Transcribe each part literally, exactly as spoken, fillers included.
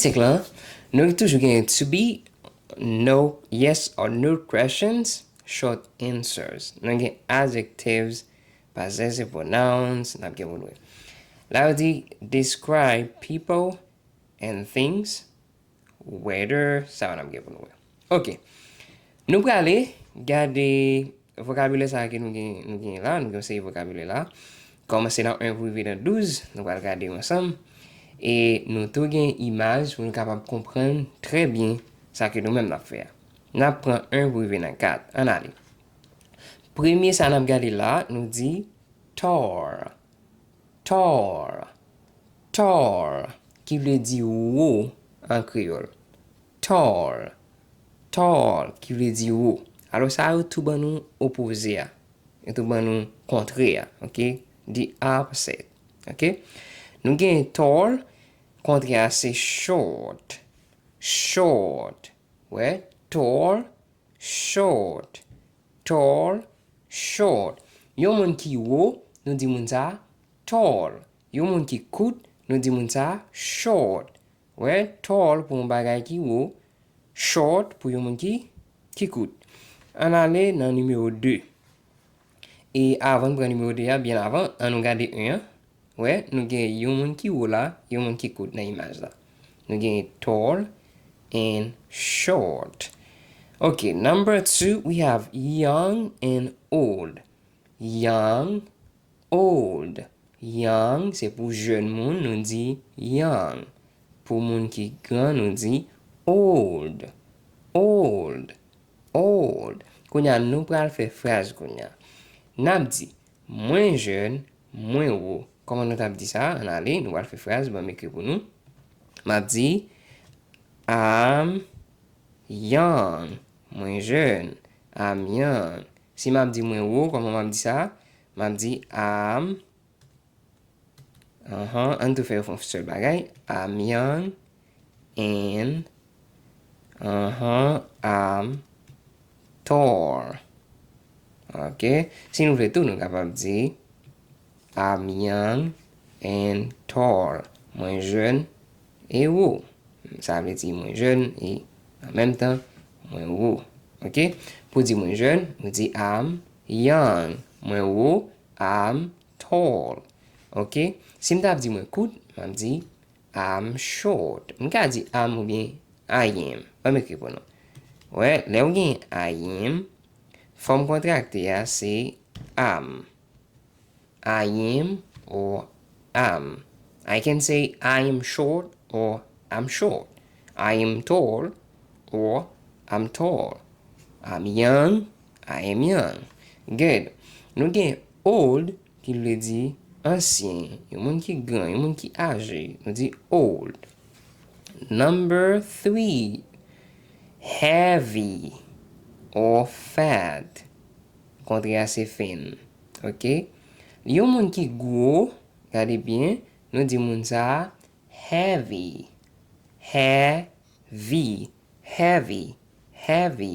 Senk lan, nou toujou gen to be, no, yes or no questions, short answers. Nou gen adjectives, possessive pronouns, n ap gen pou nou wè. La yo di, describe people and things, weather, sa yo n ap gen pou nou wè. Ok. Nou prale gade vokabilè sa ke nou gen, nou gen la, nou gen yon seri vokabilè la. Kòmanse nan en pou rive nan douz, nou pral gade yo ansanm. E nou tou gen imaj pou nou kapab konprann trè byen sa ke nou menm n ap fè a. N ap pran en pou rive nan kat. Ann ale. Premye sa n ap gade la, nou di tall. Tall. Tall, ki vle di wo an kreyòl. Tall. Tall, ki vle di wo. Alò, sa yo tou ban nou opoze a. Yo tou ban nou kontrè a, ok? The opposite, ok? Nou gen tall, kontrè a se short. Short. Wè, tall, short. Tall, short. Yon moun ki wo, nou di moun sa a tall. Yon moun ki kout, nou di moun sa a short. Wè, tall pou yon bagay ki wo, short pou yon moun ki, ki kout. Ann ale nan nimewo de. E avan n pran nimewo de a, byen avan, ann nou gade en an. Wè, nou gen yon moun ki wo la, yon moun ki kout nan imaj la. Nou gen tall and short. Ok, number two, we have young and old. Young, old. Young, se pou jèn moun, nou di young. Pou moun ki gran, nou di old. Old. Old. Kounye a, nou pral fè fraz kounye a. N ap di, mwen jèn, mwen wo. Kòman nou t ap di sa? Ann ale, nou pral fè fraz, ban m ekri pou nou. M ap di, I'm young. Mwen jèn. I'm young. Si m ap di mwen wo, kòman m ap di sa? M ap di, I'm, anhan, ann tou fè yo fè yon sèl bagay. I'm young and, anhan, I'm tall. Ok? Si nou vle tou, nou kapab di, I'm young and tall. Mwen jèn e wo. Sa vle di mwen jèn e an menm tan, mwen wo. Ok? Pou di mwen jèn, nou di I'm young. Mwen wo, I'm tall. Ok? Si m t ap di mwen kout, m ap di I'm short. M ka di I'm oubyen I am. Ban m ekri pou nou. Wè, lè w gen I am, fòm kontrakte a se am. I am or am. I can say I am short or I'm short. I am tall or I'm tall. I'm young, I am young. Good. Nou gen old ki vle di ansyen, yon moun ki gran, yon moun ki aje. Nou di old. Number three, heavy or fat. Kontrè a se thin. Ok? Yon moun ki gwo, gade byen, nou di moun sa a heavy. Heavy. Heavy. Heavy.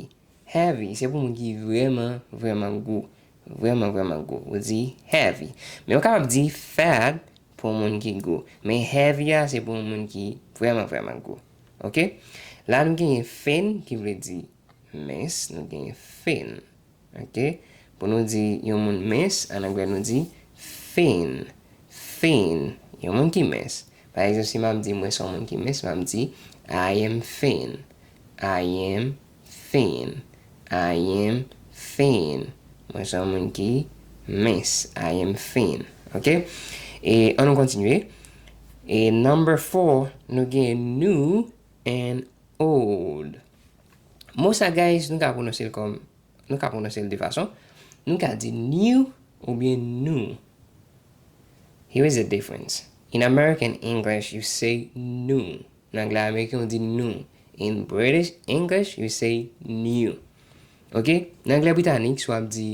Heavy. Se pou moun ki vrèman, vrèman gwo. Vrèman, vrèman gwo. Ou di heavy. Men ou kapab di fat pou moun ki gwo. Men heavy a, se pou moun ki vrèman, vrèman gwo. Ok? La, nou genyen thin, ki vle di mens. Nou genyen thin. Ok? Pou nou di yon moun mens, an anglè nou di thin. Thin. Yon moun ki mens. Pa egzanp, si m ap di mwen se yon moun ki mens, m ap di, I am thin. I am thin. I am thin. Mwen se yon moun ki mens. I am thin. Ok? E ann nou kontinye. E number four, nou gen new and old. Mo sa, guys, nou ka pwononse l kòm, nou ka pwononse l de fason. Nou ka di new oubyen new. Here is the difference. In American English, you say new. Nan anglè ameriken, ou di new. In British English, you say new. Ok? Nan anglè britanik, si w ap di,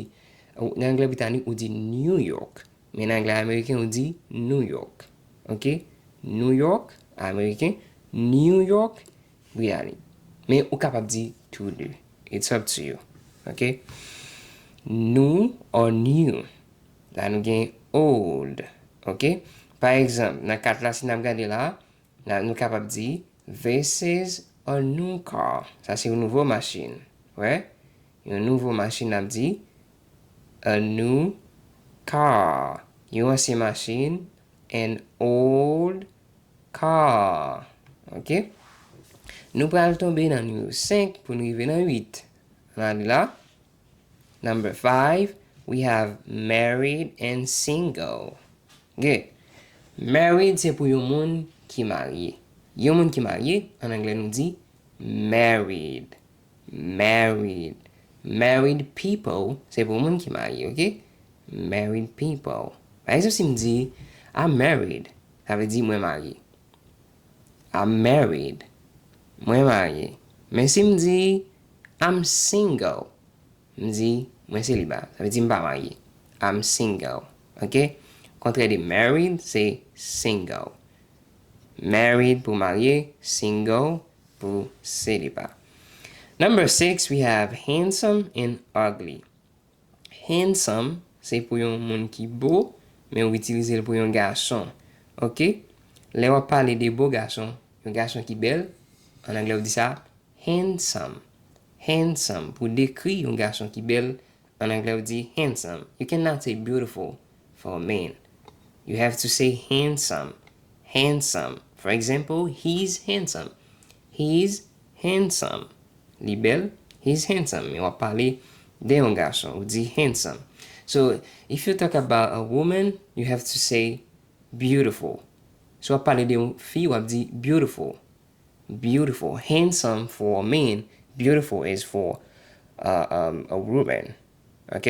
nan anglè britanik, ou di New York. Men nan anglè ameriken, ou di New York. Ok? New York, ameriken. New York, britanik. Men ou kapab di tou de. It's up to you. Ok? New or new. La, nou gen old. Ok? Pa egzanp, nan kat la, si n ap gade la, la, nou kapab di This is a new car. Sa se yon nouvo machin. Wè? Yon nouvo machin, n ap di a new car. Yon ansyen machin, an old car. Ok? Nou pral tonbe nan nimewo senk pou n rive nan uit. Ann ale la. Number five, we have married and single. Ok. Married se pou yon moun ki marye. Yon moun ki marye, an anglè nou di married. Married. Married people se pou moun ki marye, ok? Married people. Pa egzanp, si m di, I'm married, sa vle di mwen marye. I'm married. Mwen marye. Men si m di, I'm single, m di, mwen seliba. Sa vle di m pa marye. I'm single. Ok? Kontrè de married, se single. Married pou marye, single pou seliba. Number six, we have handsome and ugly. Handsome, se pou yon moun ki bo, men ou itilize l pou yon gason. Ok? Lè w ap pale de bo gason, yon gason ki bèl, an anglè ou di sa, handsome. Handsome. Pou dekri yon gason ki bèl, an anglè ou di handsome. You cannot say beautiful for a man. You have to say handsome. Handsome. For example, he's handsome. He's handsome. Li bèl. He's handsome. Men w ap pale de yon gason, ou di handsome. So, if you talk about a woman, you have to say beautiful. Si w ap pale de yon fi, w ap di beautiful. Beautiful. Handsome for a man. Beautiful is for uh, um, a woman. Ok?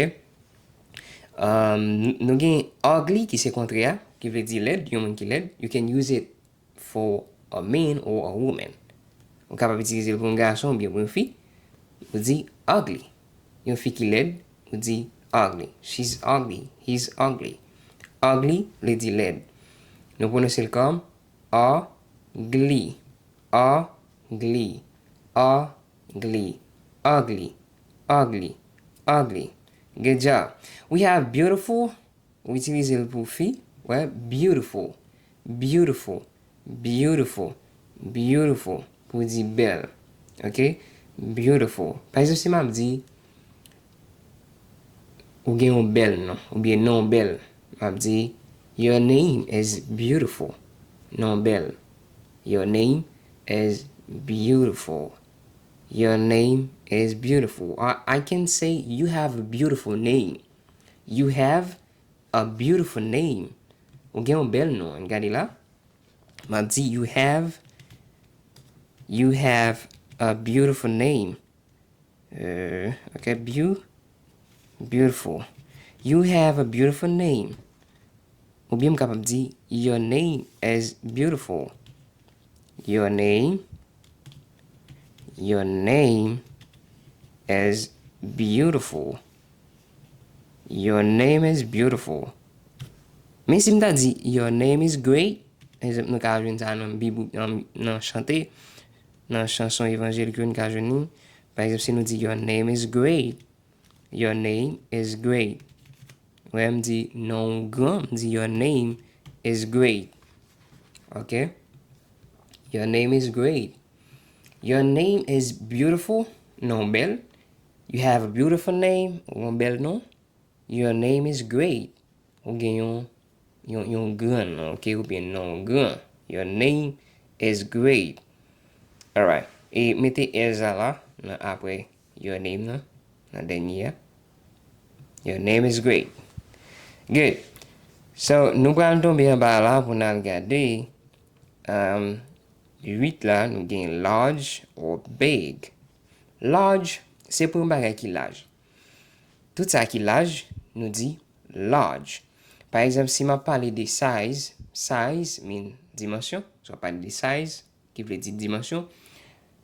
Um, nou gen ugly ki se kontrè a, ki vle di lèd, yon moun ki lèd. You can use it for a man or a woman. Ou kapab itilize l pou yon gason oubyen pou yon fi. Ou di ugly. Yon fi ki lèd, ou di ugly. She's ugly. He's ugly. Ugly vle di lèd. Nou pwononse l kòm ugly. Ugly. Ugly. Ugly. Ugly. Ugly. Good job. We have beautiful. Ou itilize l pou fi. Wè, beautiful. Beautiful. Beautiful. Beautiful. Pou di bèl. Ok? Beautiful. Pa egzanp, si m ap di, ou gen yon bèl non, oubyen non bèl, m ap di, your name is beautiful. Non bèl. Your name is beautiful. Your name is beautiful. Or I can say, you have a beautiful name. You have a beautiful name. Ou gen yon bèl non. Ann gade la. M ap di, you have, you have a beautiful name. Euh, ok, beau-, beautiful. You have a beautiful name. Oubyen m kapab di, your name is beautiful. Your name, your name is beautiful. Your name is beautiful. Men si m ta di, your name is great, egzanp, nou ka jwenn sa nan Bib, nan, nan chante, nan chanson evanjelik yo, nou ka jwenn li. Pa egzanp, si nou di, your name is great, your name is great. Wè, m di, non w gran, m di, your name is great. Ok? Your name is great. Your name is beautiful. Non w bèl. You have a beautiful name. Ou gen yon bèl non. Your name is great. Ou gen yon, yon, yon gran non, ok? Oubyen non w gran. Your name is great. Alright. E mete is la nan apre your name nan, nan dènye a. Your name is great. Good. So, nou pral tonbe anba la pou n al gade, um, uit la, nou gen large or big. Large, se pou yon bagay ki laj. Tout sa ki laj, nou di large. Pa egzanp, si m ap pale de size, size mean dimansyon. So, w ap pale de size, ki vle di dimansyon.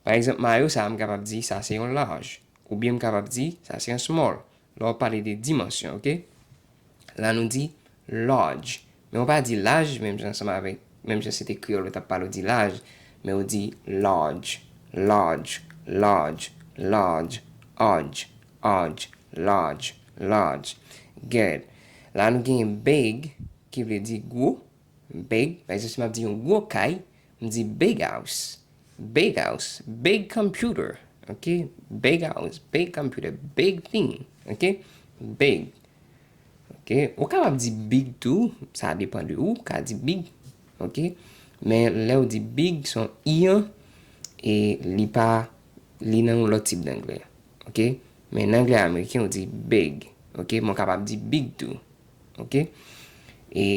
Pa egzanp, mayo sa a, m kapab di sa se yon large. Oubyen m kapab di sa se yon small. Lè w ap pale de dimansyon, ok? La nou di large. Men w pa di laj, menm jan ansanm avèk, menm jan se te kreyòl ou t ap pale, w di laj. Men w di large, large, large, large, large, large, large, large. Good. La nou gen big, ki vle di gwo. Big. Pa egzanp, si m ap di yon gwo kay, m di big house. Big house, big computer, ok? Big house, big computer, big thing, ok? Big. Ok, ou kapab di big tou, sa depann de ou, ou ka di big, ok? Men lè ou di big, se yon i an, e li pa, li nan yon lòt tip dangle, ok? Men nan angle ameriken, ou di big, ok? Men ou kapab di big tou, ok? E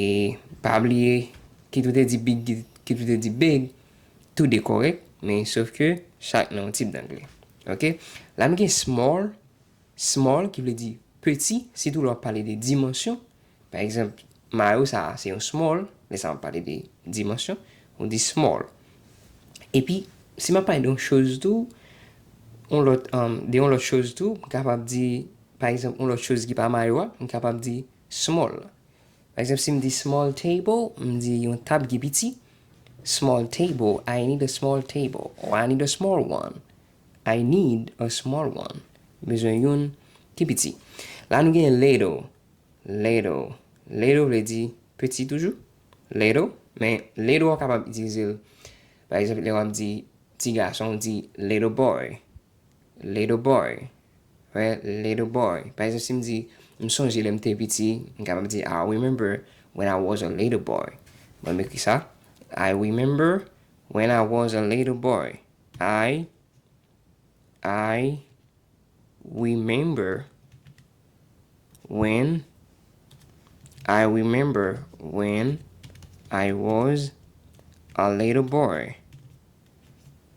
pa bliye, kit ou te di big, kit ou te di big, tou de kòrèk, men sof ke chak nan yon tip dangle, ok? La nou gen small, small, ki vle di peti, sitou lè w ap pale de dimansyon. Pa egzanp, mayo sa a, se yon small, lè sa m ap pale de dimansyon, ou di small. Epi, si m ap pale de yon choz tou, yon lòt, um, de yon lòt choz tou, m kapab di, pa egzanp, yon lòt choz ki pa mayo a, m kapab di small. Pa egzanp, si m di small table, m di yon tab ki piti. Small table, I need a small table, or I need a small one. I need a small one. Bezwen youn ki piti. La nou gen little. Little. Little vle di piti toujou. Little. Men little ou kapab itilize l. Pa egzanp, lè w ap di ti gason, ou di little boy. Little boy. Wè, little boy. Pa egzanp, si m di, m sonje lè m te piti, m kapab di, I remember when I was a little boy. Bon, m ekri sa. I remember when I was a little boy. I, I remember when, I remember when I was a little boy.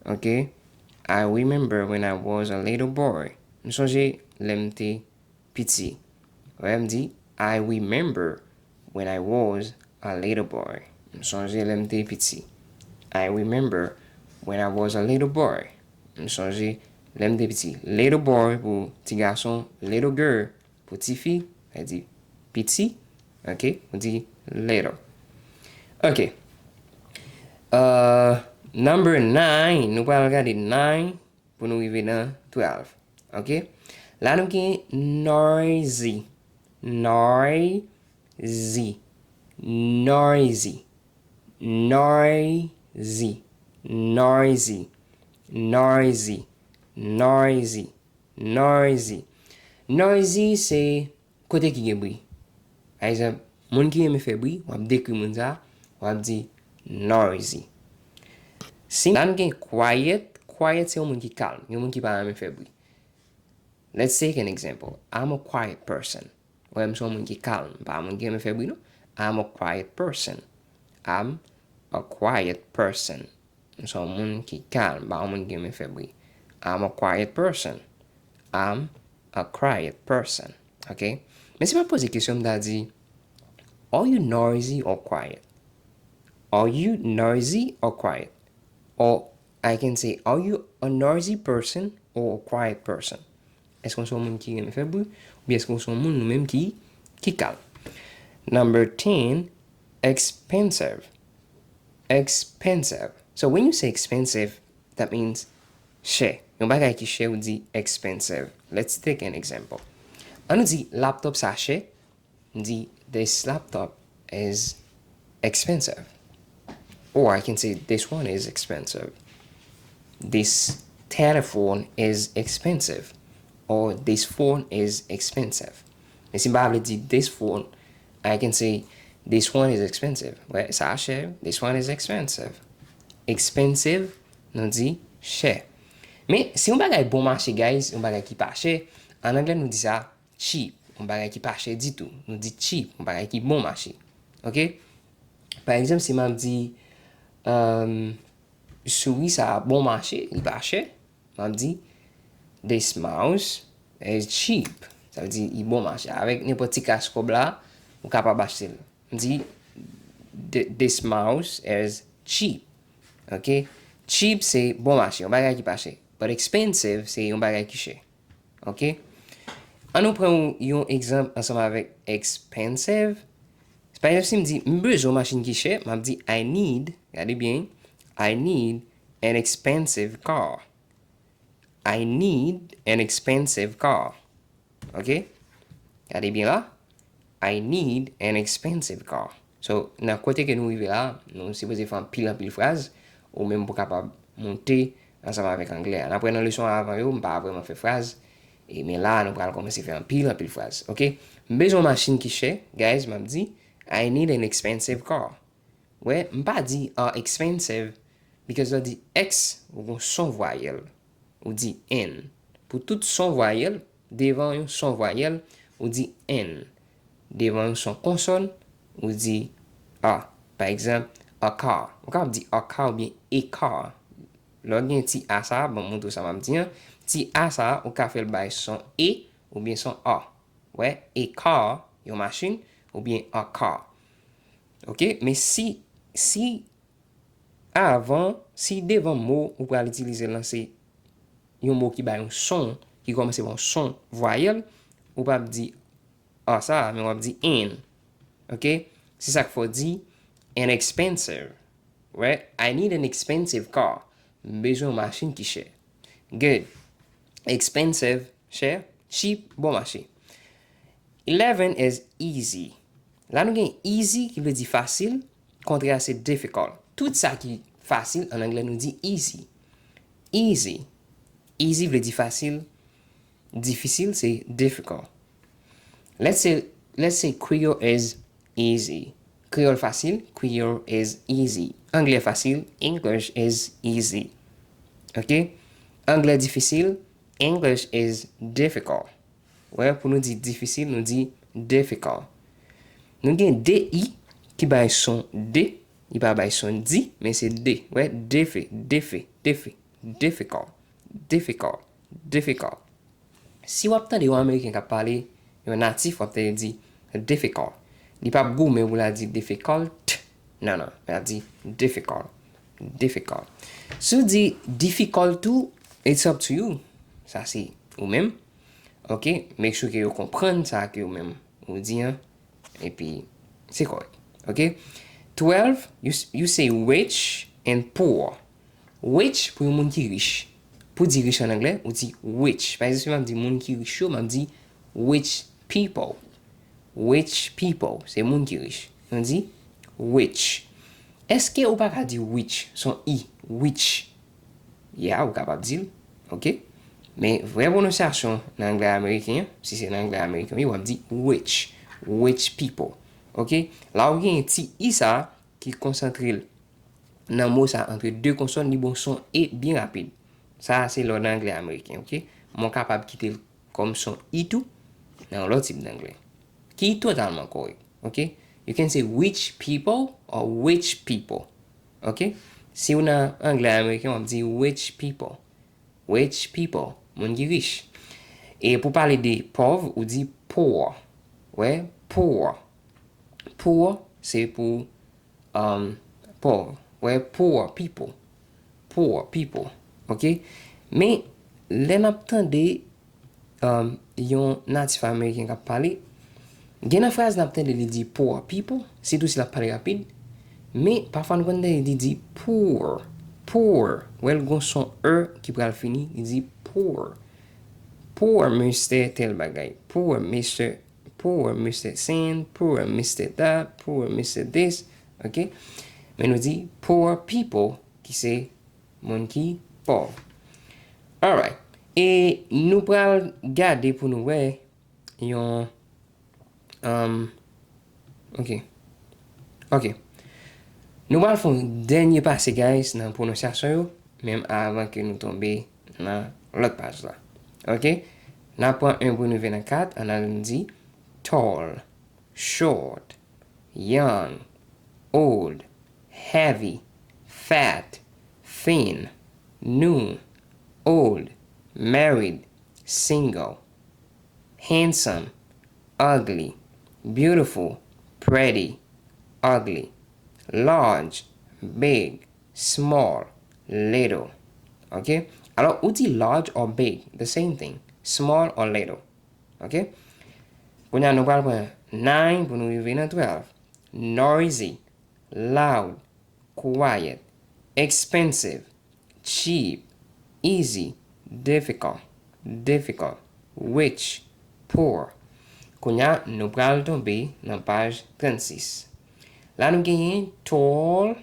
Ok? I remember when I was a little boy. M sonje lè m te piti. Wè, m di, I remember when I was a little boy. M sonje lè m te piti. I remember when I was a little boy. M sonje lè m te piti. Little boy pou ti gason, little girl pou ti fi, sa di piti, ok, ou di little. Ok. Uh, number nine, nou pral gade nine pou nou rive nan twelve. Ok? La nou gen noisy. Noisy. Noisy. Noisy. Noisy. Noisy. Noisy. Noisy. Noisy se kote ki gen bri. Pa egzanp, moun ki renmen fè bri, w ap dekri moun sa, w ap di noisy. Si la nou gen quiet, quiet se yon moun ki kalm, yon moun ki pa renmen fè bri. Let's take an example. I'm a quiet person. Wè, m se yon moun ki kalm, m pa yon moun ki renmen fè bri non. I'm a quiet person. I'm a quiet person. M se yon moun ki kalm, m pa yon moun ki renmen fè bri. I'm a quiet person. I'm a quiet person. Ok? Men si m ap poze kesyon, m ta di, are you noisy or quiet? Are you noisy or quiet? Or I can say, are you a noisy person or a quiet person? Èske w se yon moun ki renmen fè bri? Oubyen èske w se yon moun ou menm ki, ki kalm? Number ten, expensive. Expensive. So when you say expensive, that means chè. Yon bagay ki chè, ou di expensive. Let's take an example. An nou di laptop sa chè. M di, this laptop is expensive. Or I can say, this one is expensive. This telephone is expensive. Or this phone is expensive. Men si m pa vle di this phone, I can say, this one is expensive. Wè, sa a chè, this one is expensive. Expensive, nou di chè. Men si yon bagay bon mache, guys, yon bagay ki pa chè, an anglè nou di sa cheap, yon bagay ki pa chè ditou. Nou di cheap, yon bagay ki bon mache. Ok? Pa egzanp, si m ap di, um, souri sa a bon mache, li pa chè, m ap di, this mouse is cheap. Sa vle di, li bon mache. Avèk nenpòt ti kras kòb la, ou kapab achte l. M di, this mouse is cheap. Ok? Cheap se bon mache, yon bagay ki pa chè. But expensive se yon bagay ki chè. Ok? An nou pran yon egzanp ansanm avèk expensive. Pa egzanp, si m di, m bezwen yon machin ki chè, m ap di, I need, gade byen, I need an expensive car. I need an expensive car. Ok? Gade byen la. I need an expensive car. So, nan kote ke nou rive la, nou sipoze fè anpil, anpil fraz, ou menm pou kapab moute ansanm avèk anglè a. N ap wè nan leson avan yo, m pa vrèman fè fraz, e men la a, nou pral kòmanse fè anpil, anpil fraz, oke? M bezwen yon machin ki chè, guys, m ap di, I need an expensive car. Wè, m pa di a expensive, because lè w di X, ou gon son vwayèl, ou di N. Pou tout son vwayèl, devan yon son vwayèl, ou di N. Devan yon son konsòn, ou di A. Pa egzanp, a car. Ou kapab di a car oubyen a car. Lè w gen ti A sa a, ban m montre w sa m ap di an. Ti A sa a, ou ka fè l bay son E oubyen son A. Wè, a car, yon machin, oubyen a car. Oke, men si, si avan, si devan mo ou pral itilize l lan se yon mo ki bay yon son, ki kòmanse pa yon son vwayèl, ou p ap di a sa a, men w ap di an. Oke? Se sa k fè w di an expensive. Right? I need an expensive car. M bezwen yon machin ki chè. Good. Expensive, chè. Cheap, bon mache. Eleven is easy. La nou gen easy ki vle di fasil, kontrè a se difficult. Tout sa ki fasil an anglè nou di easy. Easy. Easy vle di fasil, difisil se difficult. Let's say, let's say Creole is easy. Kreyòl fasil, Creole is easy. Anglè fasil, English is easy. Oke? Anglè difisil, English is difficult. Wè, pou nou di difisil, nou di difficult. Nou gen de i ki bay son de, li pa bay son di, men se de. Wè, defe, defe, defe, difficult, difficult, difficult. Si w ap tande yon Ameriken k ap pale, yon natif, w ap tande l di difficult. Li p ap goumen pou l al di difficult. Non, non. L ap di difficult. Difficult. Si w di difficult tou, it's up to you. Sa se ou menm. Oke? Make sure ke yo konprann sa ke ou menm ou di an. Epi, se kòrèk. Oke? Twelve, you, s- you say rich and poor. Rich pou yon moun ki rich. Pou di rich an anglè, ou di rich. Pa egzanp, si m ap di moun ki rich yo, m ap di rich people. Rich people, se moun ki rich. Nou di rich. Èske ou pa ka di rich, son i, rich? Ya, ou kapab di l, oke? Men vrè pwononsyasyon nan anglè ameriken an, si se nan anglè ameriken, wi, w ap di rich, rich people, oke? La ou gen ti i sa a ki konsantre l nan mo sa a antre de konsòn, li bon son e byen rapid. Sa a se lè w nan anglè ameriken, oke? Men w kapab kite l kòm son i tou nan yon lòt tip d anglè ki totalman kòrèk, oke? You can say rich people or rich people, oke? Si w nan anglè ameriken, w ap di rich people. Rich people, moun ki rich. E pou pale de pòv, ou di poor. Wè, poor. Poor, se pou um, pòv. Wè, poor people. Poor people. Oke? Men, lè n ap tande um, yon natif ameriken k ap pale, gen nan fraz n ap tande li di poor people, sitou si l ap pale rapid, men pafwa nou konn tande li di poor. Poor. Wè, l gon son e ki pral fini, li di poor. Poor mister tel bagay. Poor mister, poor mister Sand, poor mister that, poor mister this. Oke? Men nou di poor people, ki se moun ki pòv. Alright. E nou pral gade pou nou wè yon um, oke. Oke. Nou pral fè yon dènye pase, guys, nan pwononsyasyon yo, menm avan ke nou tonbe nan lòt paj la. Oke? N ap pran en pou n rive nan kat, ann al nou di tall, short, young, old, heavy, fat, thin, new, old, married, single, handsome, ugly, beautiful, pretty, ugly, large, big, small, little. Oke? Alò, ou di large or big, the same thing. Small or little. Oke? Kounye a nou pral pran nine pou nou rive nan twelve. Noisy, loud, quiet, expensive, cheap, easy, difficult, difficult, rich, poor. Kounye a nou pral tonbe nan paj trannsis. La nou genyen tall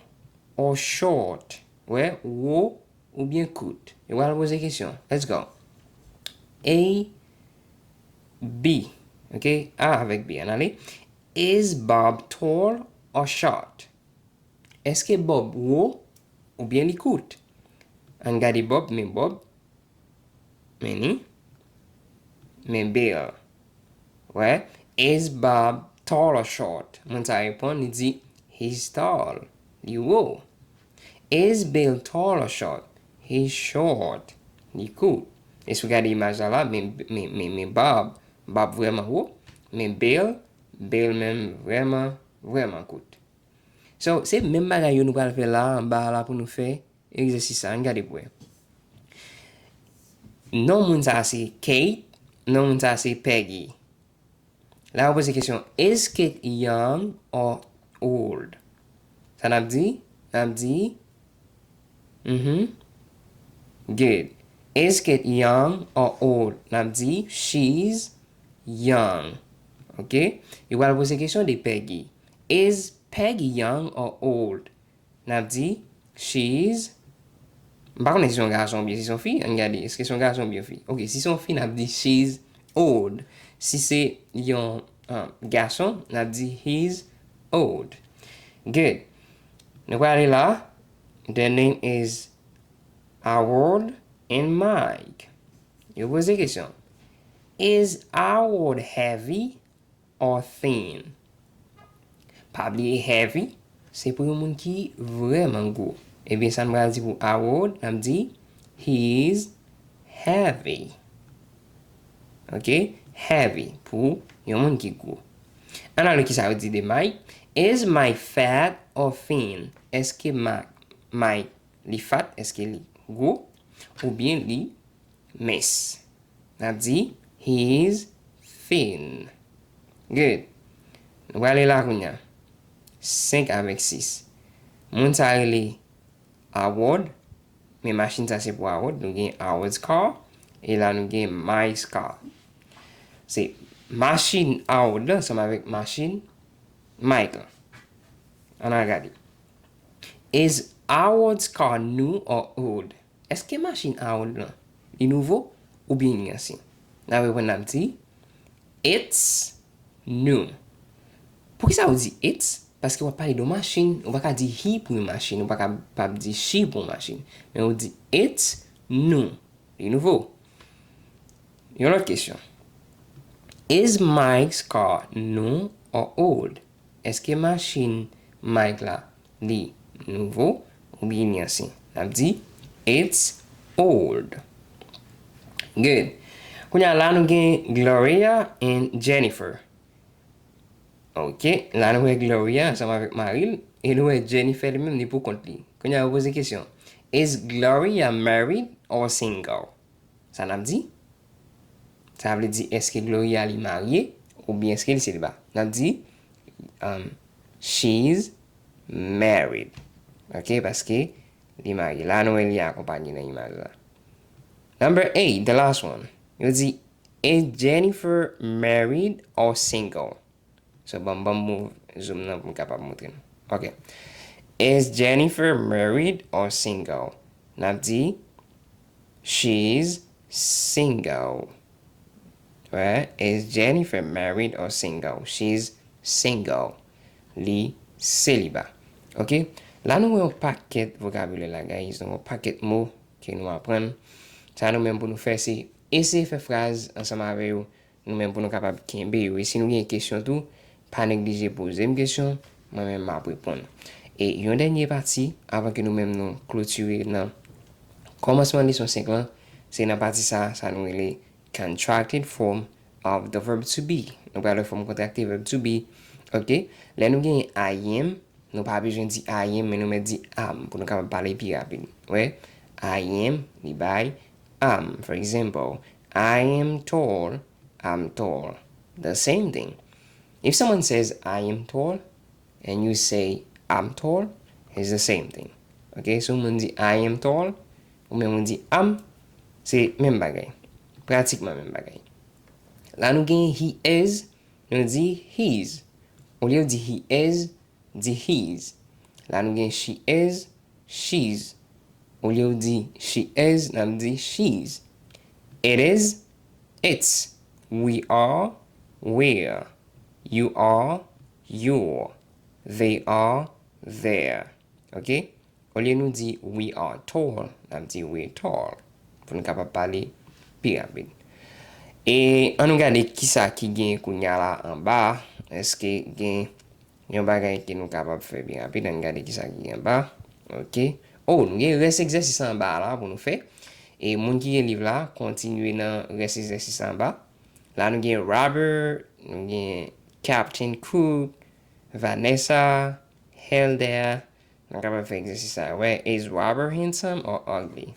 or short. Wè, wo oubyen kout? Yo pral poze kesyon. Let's go. A, B. Ok? A avèk B. Ann ale. Is Bob tall or short? Èske Bob wo oubyen li kout? Ann gade Bob, men Bob. Men ni. Men Bill. Wè. Is Bob tall or short? Moun sa reponn, li di, he's tall. Li wo. Is Bill tall or short? He's short. Li kout. E si w gade imaj la la, men, men, men, men Bob, Bob vrèman wo. Men Bill, Bill menm vrèman, vrèman kout. So, se menm bagay yo nou pral fè la, anba la pou nou fè egzèsis sa. Ann gade pou wè. Non moun sa se Kate, non moun sa se Peggy. La yo poze kesyon, is Kate young or old? Sa n ap di? N ap di, mhm. Good. Is Kate young or old? N ap di, she's young. Ok? Yo pral poze kesyon de Peggy. Is Peggy young or old? N ap di, she's, m pa konnen si se yon gason oubyen si se yon fi. Ann gade, èske se yon gason oubyen yon fi? Ok, si se yon fi, n ap di, she's old. Si se yon, um, gason, n ap di, he's old. Good. Nou prale la. Their name is Howard and Mike. Yo poze kesyon. Is Howard heavy or thin? Pa bliye heavy, se pou yon moun ki vrèman gwo. Ebyen, sa n pral di pou Howard, n ap di, he's heavy. Ok? Heavy, pou yon moun ki gwo. Ann ale ki sa yo di de Mike. Is Mike fat or thin? Èske Ma-, Mike, li fat? Èske li gwo? Oubyen li mens? N ap di, he's thin. Good. Nou prale la kounye a. Senk avèk sis. Moun sa rele Howard. Men machin sa se pou Howard. Nou gen Howard's car. E la nou gen Mike's car. Se machin Howard la ansanm avèk machin Mike la. Ann al gade. Is Howard's car new or old? Èske machin Howard lan, li nouvo oubyen li ansyen? N ap reponn, n ap di, it's new. Poukisa ou di it's? Paske w ap pale de yon machin. Ou pa ka di he pou yon machin. Ou pa ka, p ap di she pou yon machin. Men ou di it's new. Li nouvo. Yon lòt kesyon. Is Mike's car new or old? Èske machin Mike la, li nouvo oubyen li ansyen? N ap di, it's old. Good. Kounye a la, nou gen Gloria and Jennifer. Ok, la nou wè Gloria ansanm avèk mari l, e nou wè Jennifer li menm, li pou kont li. Kounye a, yo poze kesyon, is Gloria married or single? Sa n ap di? Sa vle di, èske Gloria li marye oubyen èske li seliba? N ap di, um, she's married. Ok, paske li marye. La, nou wè li akonpanye nan imaj la. Number eight, the last one. Yo di, is Jennifer married or single? So, ban m, ban m move zoom nan pou m kapab montre nou. Ok. Is Jennifer married or single? N ap di, she's single. Right? Is Jennifer married or single? She's single. Li seliba. Ok? La nou wè yon pakèt vokabilè la, guys. Nou wè yon pakèt mo ke nou aprann. Sa nou menm pou nou fè, se eseye fè fraz ansanm avè yo. Nou menm pou nou kapab kenbe yo. E si nou gen kesyon tou, pa neglije poze m kesyon, mwen menm m ap reponn. E yon dènye pati, avan ke nou menm nou klotire nan kòmansman leson senk lan, se nan pati sa, sa nou rele contracted form of the verb to be. Nou pral wè fòm kontrakte verb to be. Ok? Lè nou gen I am, nou pa bezwen di I am, men nou mèt di am pou nou kapab pale pi rapid. Wè? I am, li bay am. For example, I am tall, I'm tall. The same thing. If someone says, I am tall, and you say, I'm tall, it's the same thing. Ok? Si yon moun di, I am tall, ou menm ou di, am, se menm bagay. Pratikman menm bagay. La nou gen he is, nou di his. Olye w di he is, di his. La nou gen she is, she's. Olye w di she is, n ap di she's. It is, it's. We are, we're. You are, you're. They are, they're. Ok? Olye nou di we are tall, n ap di we're tall. Pou nou kapab pale pi rapid. E ann nou gade kisa ki gen kounye a la anba. Èske gen yon bagay ke nou kapab fè byen rapid? Ann gade kisa ki gen anba. Ok. Oh, nou gen rès egzèsis anba la pou nou fè. E moun ki gen liv la, kontinye nan rès egzèsis anba. La nou gen Robert, nou gen Captain Cook, Vanessa, Hilda. Nou kapab fè egzèsis sa yo. Wè, is Robert handsome or ugly?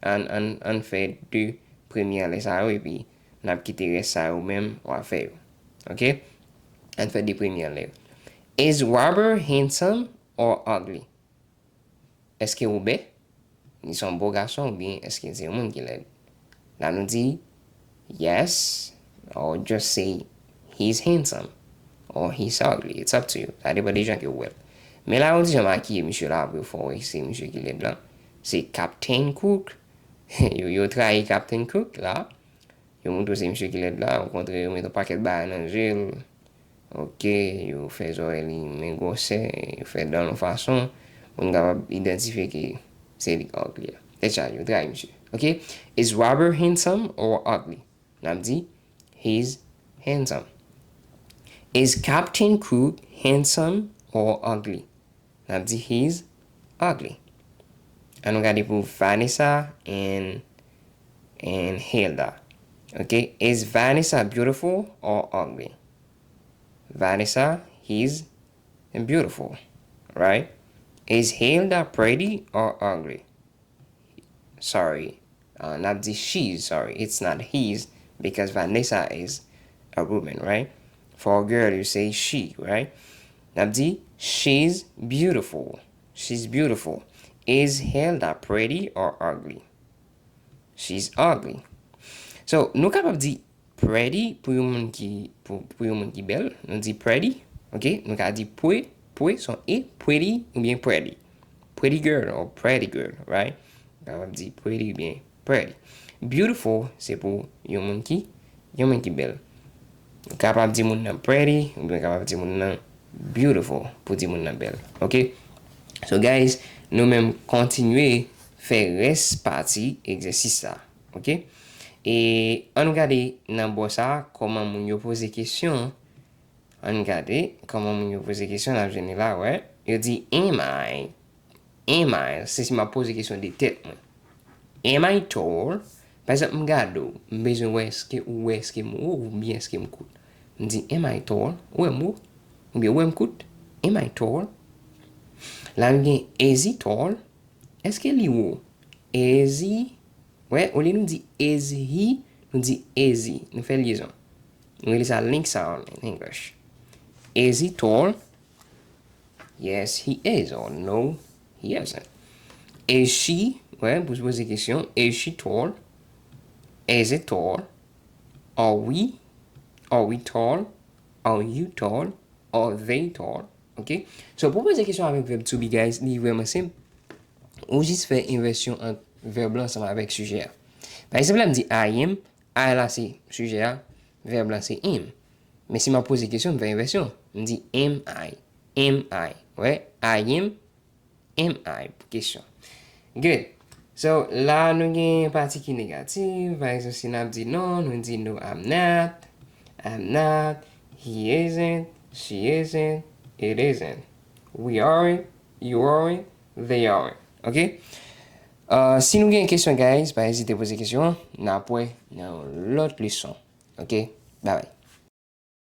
Ann, ann, ann fè de premye anlè sa yo, epi n ap kite rès sa yo menm, w a fè yo. Ok? Ann fè de premye anlè yo. Is Robert handsome or ugly? Èske Wobè, li se yon bo gason oubyen èske li se yon moun ki lèd? La nou di, yes, or just say, he's handsome, or he's ugly, it's up to you. Sa depann de jan ke w wè l. Men la, yo di jan makiye misye la, pou yo fè w wè se misye ki lèd lan. Se Captain Cook. Yo, yo trayi Captain Cook la. Yo montre w se misye ki lèd la, okontrè, yo met yon pakèt bagay nan je l. Ok, yo fè zòrèy li men gwosè, yo fè dan l yon fason pou n kapab idantifye ke se li k ugly a. Tèt chaje, yo trayi misye. Ok? Is Robert handsome or ugly? N ap di, he's handsome. Is Captain Cook handsome or ugly? N ap di, he's ugly. Ann nou gade pou Vanessa and, and Hilda. Ok? Is Vanessa beautiful or ugly? Vanessa, he's beautiful, right? Is Hilda pretty or ugly? Sorry. Uh, n ap di she's, sorry. It's not he's, because Vanessa is a woman, right? For a girl, you say she, right? N ap di, she's beautiful. She's beautiful. Is Hilda pretty or ugly? She's ugly. So, nou kapab di pretty pou yon moun ki, pou, pou yon moun ki bèl. Nou di pretty, ok? Nou ka di pwe, pwe, son e, pretty oubyen pretty. Pretty girl or pretty girl, right? Nou kapab di pretty oubyen pretty. Beautiful, se pou yon moun ki, yon moun ki bèl. Ou kapab di moun nan pretty, oubyen ou kapab di moun nan beautiful, pou di moun nan bèl. Ok? So, guys, nou menm kontinye fè rès pati egzèsis sa. Ok? E ann nou gade nan bò sa, kòman moun yo poze kesyon. Ann gade kòman moun yo poze kesyon, n ap jwenn li la, wè. Yo di, am I? Am I? Se si m ap poze kesyon de tèt mwen. Am I tall? Pa egzanp, m gade w, m bezwen wè èske ou wè èske m wo oubyen èske m kout. M di, am I tall? Ou wè m wo? Oubyen ou wè m kout? Am I tall? La, nou gen, is he tall? Èske li wo? Is he? Wè, olye nou di, is he, nou di, is he. Nou fè lyezon. Nou rele sa link sound in English. Is he tall? Yes, he is. Or no, he isn't. Is she? Wè, pou poze kesyon. Is she tall? Is it tall? Are we? Are we tall? Are you tall? Are they tall? Ok? So, pou poze kesyon avèk vèb to be, guys, li vrèman senp. Ou jis fè envèsyon ant vèb la ansanm avèk sijè a. Pa egzanp, la m di I am, I la se sijè a, vèb la se am. Men si m ap poze kesyon, m fè envèsyon. M di am I? Am I? Wè, I am, am I pou kesyon. Good. So, la nou gen pati ki negatif. Pa egzanp, si n ap di non, nou di no, I'm not. I'm not. He isn't. She isn't. It isn't. We aren't. You aren't. They aren't. Ok? Uh, si nou gen kesyon, guys, pa ezite poze kesyon an. N ap wè nan yon lòt leson. Ok? Bye bye.